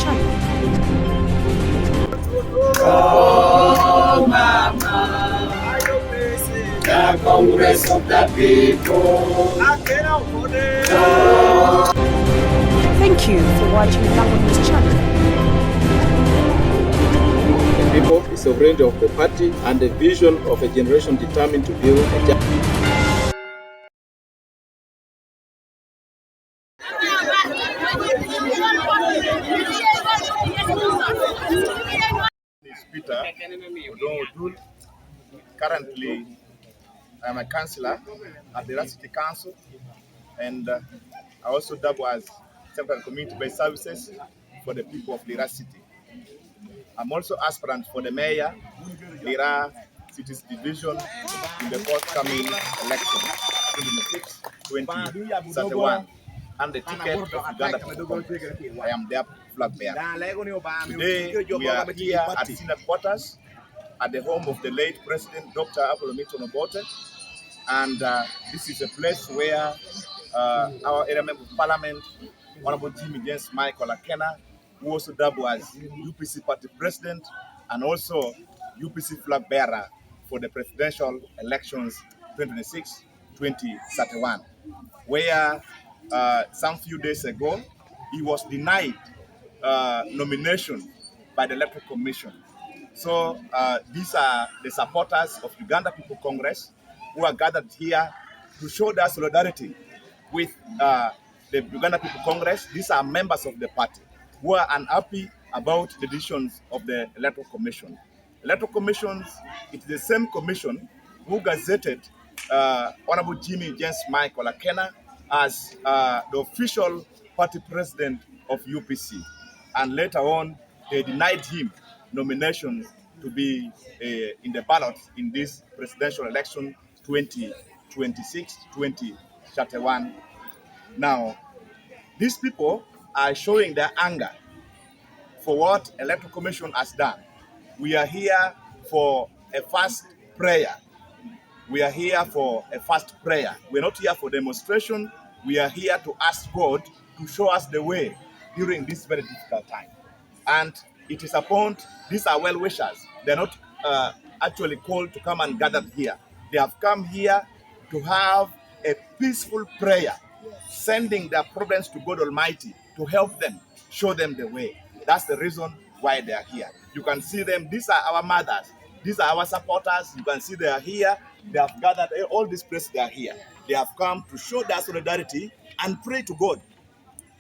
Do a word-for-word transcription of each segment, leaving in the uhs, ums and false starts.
The Congress of the People. Thank you for watching Lango News Channel. The people, the sovereignty of the party, and the vision of a generation determined to build a just is Peter Odong Odul. Currently, I'm a councillor at the Ira City Council, and uh, I also double as Secretary of Community Based Services for the people of Ira City. I'm also aspirant for the mayor, Ira Cities Division, in the forthcoming election, twenty twenty-six, twenty thirty-one, and the ticket of Uganda People Congress. I am their flag bearer. Today, we are here at Senior Quarters, at the home of the late President Doctor Apollo Milton Obote, and uh, this is a place where uh, our area member of parliament, Honorable Jimmy James Michael Akena, who also double as U P C party president and also U P C flag bearer for the presidential elections twenty twenty-six twenty thirty-one, where uh, some few days ago he was denied uh, nomination by the Electoral Commission. So uh, these are the supporters of Uganda People Congress who are gathered here to show their solidarity with uh, the Uganda People Congress. These are members of the party who are unhappy about the decisions of the Electoral Commission. Electoral Commissions, it's the same commission who gazetted uh, Honorable Jimmy James Michael Akena as uh, the official party president of U P C. And later on, they denied him nomination to be uh, in the ballot in this presidential election twenty twenty-six, twenty thirty-one. Now, these people are showing their anger for what Electoral Commission has done. We are here for a fast prayer. We are here for a fast prayer. We are not here for demonstration. We are here to ask God to show us the way during this very difficult time. And it is upon these are well wishers. They're not uh, actually called to come and gather here. They have come here to have a peaceful prayer, sending their problems to God Almighty to help them, show them the way. That's the reason why they are here. You can see them. These are our mothers. These are our supporters. You can see they are here. They have gathered eh, all this place. They are here. They have come to show their solidarity and pray to God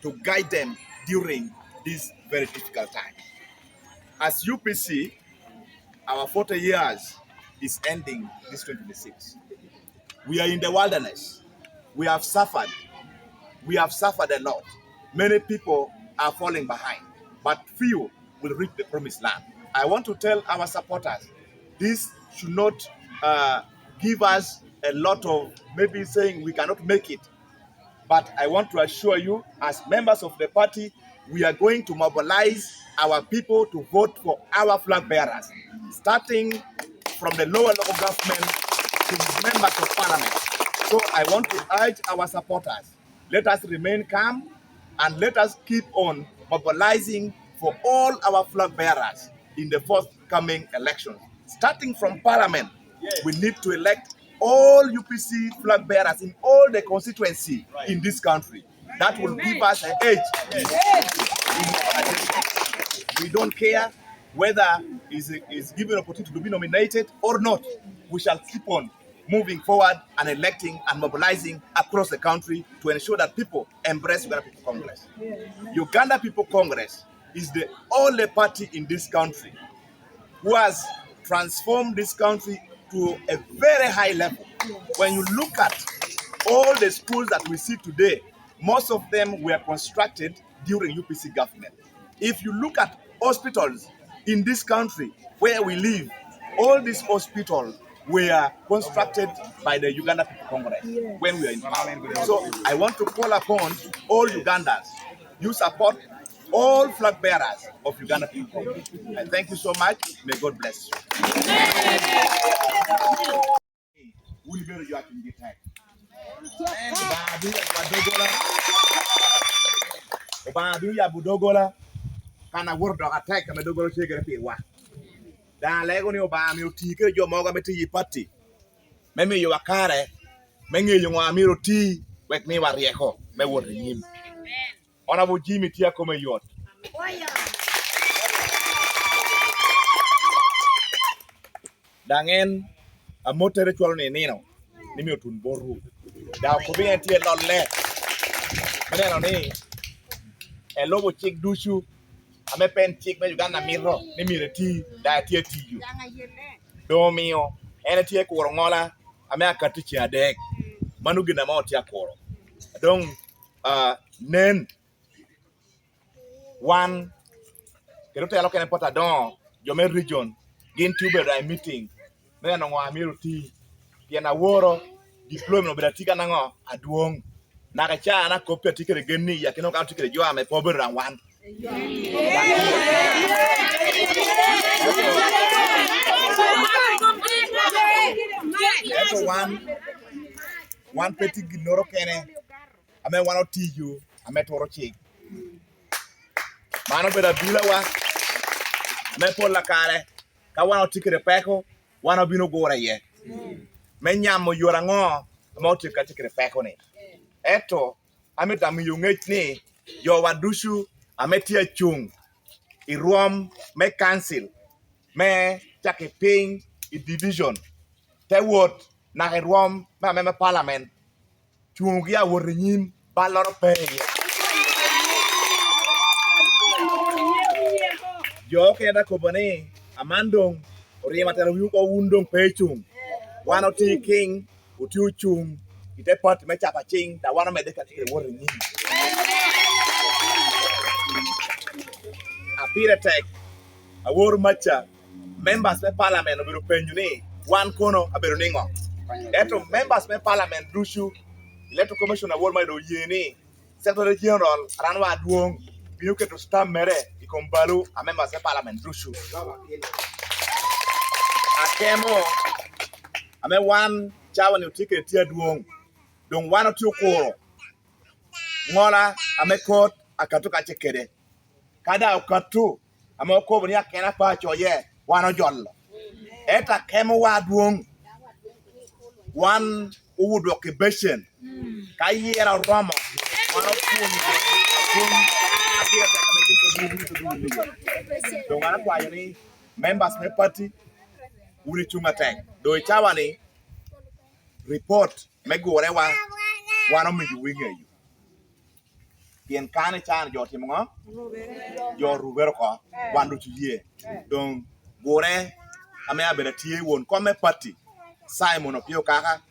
to guide them during this very difficult time. As U P C, our forty years is ending this twenty twenty-six. We are in the wilderness. We have suffered. We have suffered a lot. Many people are falling behind, but few will reach the promised land. I want to tell our supporters, this should not uh, give us a lot of maybe saying we cannot make it. But I want to assure you, as members of the party, we are going to mobilize our people to vote for our flag bearers, starting from the lower local government to members of parliament. So I want to urge our supporters, let us remain calm and let us keep on mobilizing for all our flag bearers in the forthcoming elections. Starting from parliament, we need to elect all U P C flag bearers in all the constituency in this country. That will give us an edge in the election. We don't care whether is is given opportunity to be nominated or not. We shall keep on moving forward and electing and mobilizing across the country to ensure that people embrace Uganda People Congress. Uganda People Congress is the only party in this country who has transformed this country to a very high level. When you look at all the schools that we see today, most of them were constructed during U P C government. If you look at hospitals in this country where we live, all these hospitals were constructed by the Uganda People Congress when we were in power. So I want to call upon all Ugandans, you support all flag bearers of Uganda People Congress. I thank you so much. May God bless you. Wun ibedo jo a cwinygi tek. Obaŋa doŋ oyabo doggola. Obaŋa doŋ oyabo doggola. kan awot dok atek ame doggola tye kede pirwa. Daŋ alego ni Obaŋa myero oti kede jo mogo ame tye i pati me miyowa kare me ŋeyo ŋo a myero oti wek miwa ryeko me wot i nyim. Honorable Jimmy tye akome yot. Daŋ en amottere cwalo ni nino ni myero tun botwu. Daŋ okobbi en tye lolle me neno ni elubo cik ducu ame pe en cik me Uganda mito ni myero eti, daŋ etye atiyo. Doŋ omio en etye kuro ŋola ame akatti ceŋ adek. Mano gin ame otye akuro. Doŋ, ah, nen, wan kede otelo okene pwod adoŋo, jo me region, gin tye obedo i meeting me neno ŋo a myero oti, pien aworo deployment obedo atye kan aŋo adwoŋ. Naka ca an akop pe atye kede gen ni i akina okano tye kede jo ame pe obedo daŋ wan. Ento wan, wan pe tye ginnoro kene ame wan otiyo ame turo cik. Man obedo abilawa me pol a kare. Ka wan otye kede peko, wan obino gure iye me nyamo yore aŋo ame otye ka tye kede peko-ni. Ento amito amiyo ŋec ni jowa ducu ame tye acuŋ i rwom me kancil me cakki piny i division, te wot naka i rwom me ame me palamen, cuŋgi awot i nyim, balloro pe iye. Jo okene te kobo ni, "Aman doŋ oryemo atero wiwu oko, wun doŋ pe icuŋ." Wan otye i king, otye ocuŋ i te pati me capa cing, daŋ wan omedde ka tye kede wot i nyim. A pire tek, awor maca, members me parliament obedo penyo ni, "Wan kono abedo niŋo?" Ento members me parliament ducu, electoral commission awor maca doŋ oye ni Secretary General Aran wa adwoŋ bino keto stamp mere i kom balo a members me parliament ducu. Akemo ame wan cawa-ni otye kede tye adwoŋ, doŋ wan otye okuro ŋola ame kot akato kacce kede. Ka daŋ okato, ame okobo ni akena pe acoye, wan ojolo. Ento akemowa adwoŋ, wan owudwok i becen. Ka yera oromo, wan opwonyo pwony atir atek ame gin pe bino wito dul. Doŋ an akwayo ni members me pati, wun icuŋ atek. Doŋ i cawa-ni, report me gurewa, wan omiyowu i ŋeyo. Pien kan i can jo otimo ŋo? Jo orubere oko, wan ducu ye. Doŋ gure ame abedo atye won kom me pati, Simon Opio Kaka,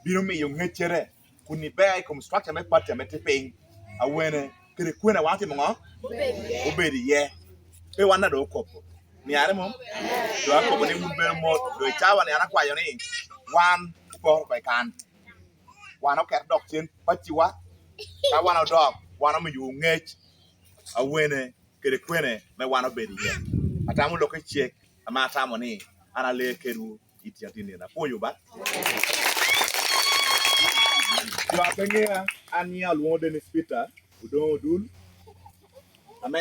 bino miyo ŋeccere kun ni bea i kom structure me pati ame tye piny. Awene kede kwena wan otimo ŋo? Obedo iye. Pe wan a doŋ okobo. Niare mo? Doŋ akobo ni wun bedo mot, doŋ i cawa-ni an akwayo ni wan oporo oko i kan. Wan oketo dok cen pacciwa, ka wan odok, wan omiyowu ŋec, awene kede kwene me wan obedo iye. Atamo lok i cek ame atamo ni an ale kedwu i tyen atinni. Apwoyo ba. Jo a pe ŋea, an nyiŋa olwoŋo Dennis Peter Odongo Odul, ame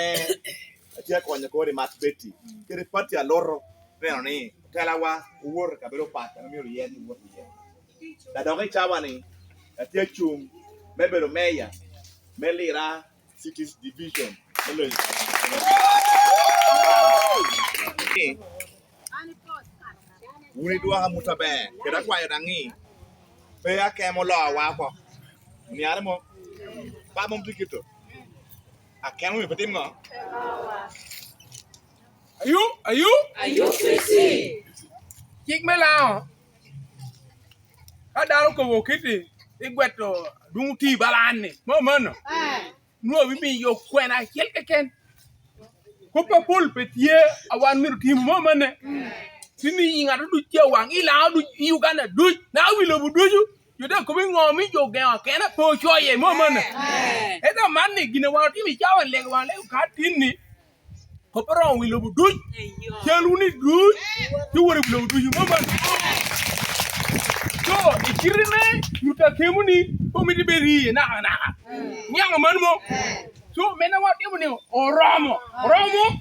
atye akonyo kor i Mat Betty kede pati Aloto, neno ni otelawa owoto i kabedo pat ame myero yen iwot iye. Dok i cawa-ni, atye acuŋ me bedo meya me Lira Cities Division me loyo. Wun idwoko amut aber, kede akwayo daŋ ni pe akemo lowa oko. Niare mo? Ba mom tye kito. Akemo myero pe tim ŋo? Ayu, ayu. Ayu Krici. Cik me Laŋo, ka dano okobo kiti, igweto adwoŋ oti balan-ni, mo mano? Nwoŋo bimiyo kwena acel keken. Kop apol pe tye a wan myero tim mo mane. Tin i ŋat duc tye waŋ, i Laŋo duc, i Uganda duc, Laŋo wi lobo ducu. Jo daŋ kobo ŋo mi jo ogeŋo akena pe ocoye mo mane. Ento man ni gin a wan otimo i cawa lego wan lego ka tin ni kop oromo wi lobo duc. Cal wun i duc, ci wot i wi lobo ducu mo mane. So, i kite me nyuto akemo ni, pe omito ibed i iye naka naka. Niaŋ man mo. So, mene watimo ni oromo. Oromo.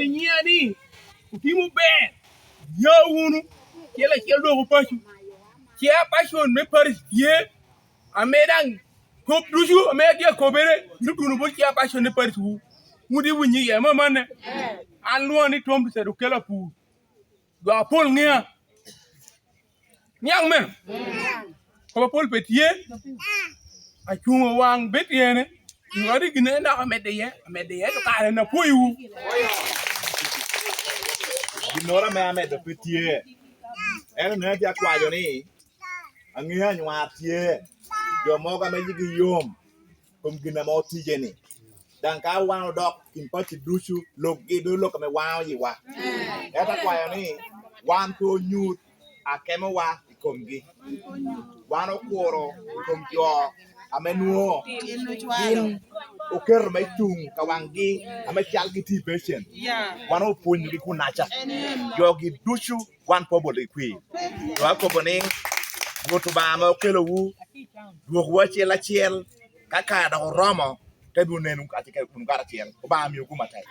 Nyiŋa ni, otimo ber, ya wunu, acel acel dwoko paco. Chairperson me parish tye, ame daŋ kop ducu ame atye akobere, bino tuno bot chairperson me parish wu. Wun iwinyo iye, ame amanne. An lwoŋa ni Tom Lucet Okello Apur. Jo apol ŋea. Niaŋ me. Kop apol pe tye. Acuŋo waŋ Betyene. Ŋot i gin en dok amedde iye, amedde iye, to kare en apwoyowu. Ginnoro ame amedo pe tye. Ento neno tye akwayo ni, aŋeo anywar tye. Jo mogo ame yigi yom kom gin ame otije-ni. Daŋ ka wan odok kin pacci ducu, lokgi doŋ lok ame waŋo yiwa. Ento akwayo ni, wan pe onyut akemowa i komgi. Wan okuro i kom jo ame nwoŋo gin oketo me cuŋ ka waŋgi, ame calgi tye i pecen. Wan opwonyogi kunaca. Jogi ducu wan pe obologi kwir. Dok akobo ni, Rwot Obaŋa ame okelowu, dwokwu acel acel, ka kare dok oromo, te bino neno wunu karacel. Obaŋa miwu gum atek.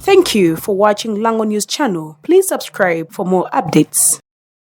Thank you for watching Lango News Channel. Please subscribe for more updates.